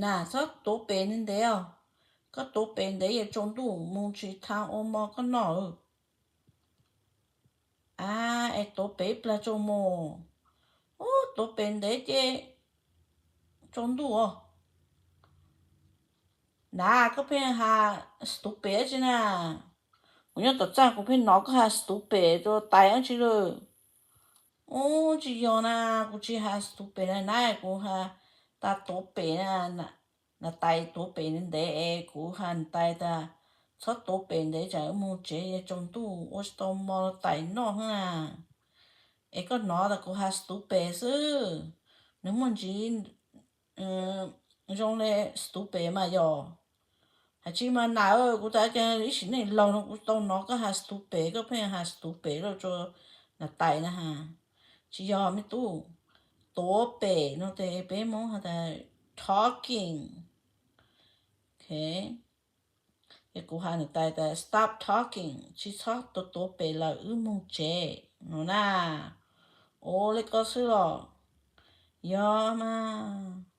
Na, txhob tuav pem ntev os. Koj tuav pem ntev yuav tsaus ntuj mus tsis tau ua mov koj noj. A, es tuav pem ib plag tsaus mus. Ub, tuav pem ntev ces tsaus ntuj os. Na, koj pheej has stupid tsi na. Kuv nyob tom txaj kuv pheej hnov koj has stupid rau tais dab tsi lawm. Ub, tsis yog na, kuv tsis has stupid na, na kuv has tas tuav pem na. Niam tais tuav pem ntev es kuv has niam tais tas txhob tuav pem ntev tsam wb mus tsev yuav tsaus ntuj ua tsis tau mov rau tais noj na. Es koj hnov tas kuv has stupid xwb, nws muaj ntsis zoo li stupid mas yog. Hais tsis mas na, kuv tas ib sim neej laus no kuv tau hnov koj has stupid, koj pheej has stupid rau niam tais na. Tsis yog me tub, tuav pem no ces peb Hmoob has tas talking. Es kuv has niam tais tas stop talking, tsis txhob tuav tuav pem lawm, wb mus tsev no na. Ua li ko xwb los? Yog mas.